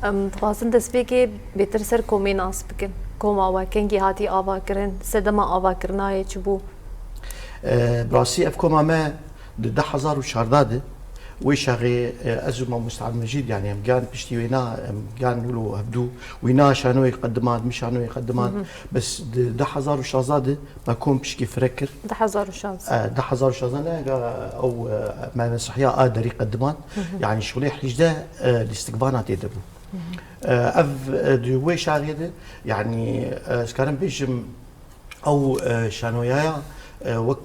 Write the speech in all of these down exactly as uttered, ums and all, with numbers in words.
Em dixwazin destpêkê bêtir ser komê nas bikin. Koma we kengî hatî avakirin, sedema avakirina yê çi bû? E, bi rastî ev koma me di du hezar û çardeh de wê şaxê, e, ez û Mamoste Abdülmecîd, yani em giyan piştî wêna, em giyan wilo hevdû wîna şanoyê qediman, min şanoyê qediman, bes di du hezar û şazdeh de me kom pişkî fire kir. Du hezar û şazdeh. E, du hezar û şazdeh ne, ga ew, e, me mesihya a derî qediman, yani şolê hejdeh, e, lîstikvana tê de bû. E, ev, e, di wê şaxê de, yani, e, ez karim bêjim, ew, e, şanoyaya, e, wek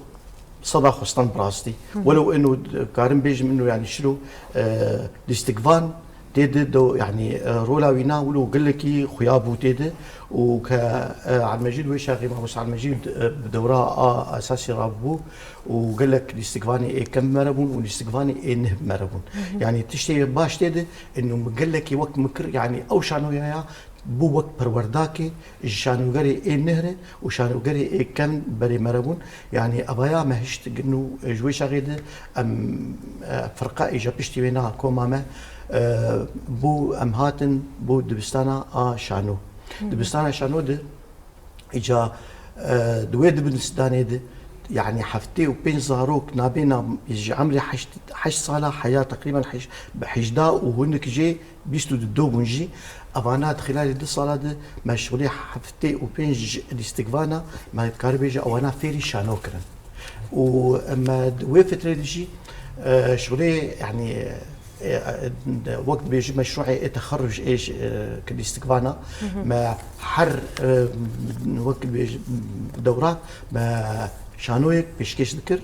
seda xwestan bi rastî. Welew ino, karim bêjim ino, yani şilo, e, lîstikvan tê de do, yani, e, rola wîna wilo gelekî xuya bû tê de û ke, e, Abdülmecîd wê şaxê, Mamoste Abdülmecîd, e, bi dewra a esasî rabû û gelek lîstikvanê ê kem mere bûn û lîstikvanê ê neh mere bûn. Yani tiştê baş tê de ino min gelekî wek min kir, yani ew şanoyaya bû wek perwerdakê ji şanogerê ê neh re û şanogerê ê kem berê mere bûn. Yani evaya me hişt gin û ji wê şaxê de em, e, firqa îja piştî wê na koma me, e, bû em hatin bû dibistana a şano. Dibistana şano de îca, e, di wê dibistanê de, yani heftê û pênc zarok nabêna ji emrê heşt, heşt sala heya teqrîben heş-, bi hejda û hinek jê bîst û du bûn jî, evana di xîlalê du sala de me şolê heftê û pênc lîstikvana, me dikarî bêje ewana fêrî şano kirin. Û me di wê fitrê de jî, e, şolê, yani, e, e, wek dibêjim meşruê ê texerruj ê, e, lîstikvana, me her, e, wek dibêjim dewra me şanoyek pêşkêş dikir.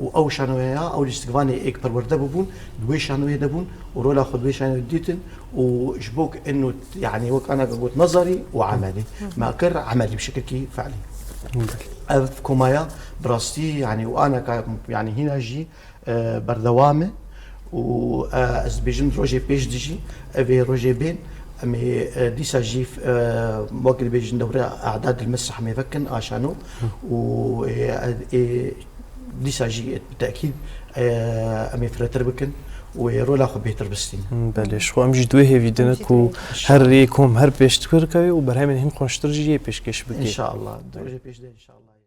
Û ew şanoyeya, ew lîstikvanê êk perwerde bibûn, di wê şanoyê de bûn û rola xwe di wê şanoyê didîtin û ji bo ku ino, yani wek ana got nezarî û emelî. Me kir emelî bi şekilkî fe'lî. Ev komaya bi rastî, yani û ana ka, yani hîna jî, e, berdewam e û, e, ez dibêjim rojê pêş de jî, ev ê rojê bên, em ê, e, dîsa jî, e, wek dibêjin dewre e'dad li mesreh em ê vekin a şano û, e, e, dîsa jî bi tekîd, e, em ê firehtir bikin û ê rola xwe bêhtir bistînin. Belê, ji xwe em jî di wê hêvî de ne ku her rê kom her pêştirka wê û berhemên hin xweştir jî yê pêşkêş bike. Înşallah. Di rojê pêş de înşallah.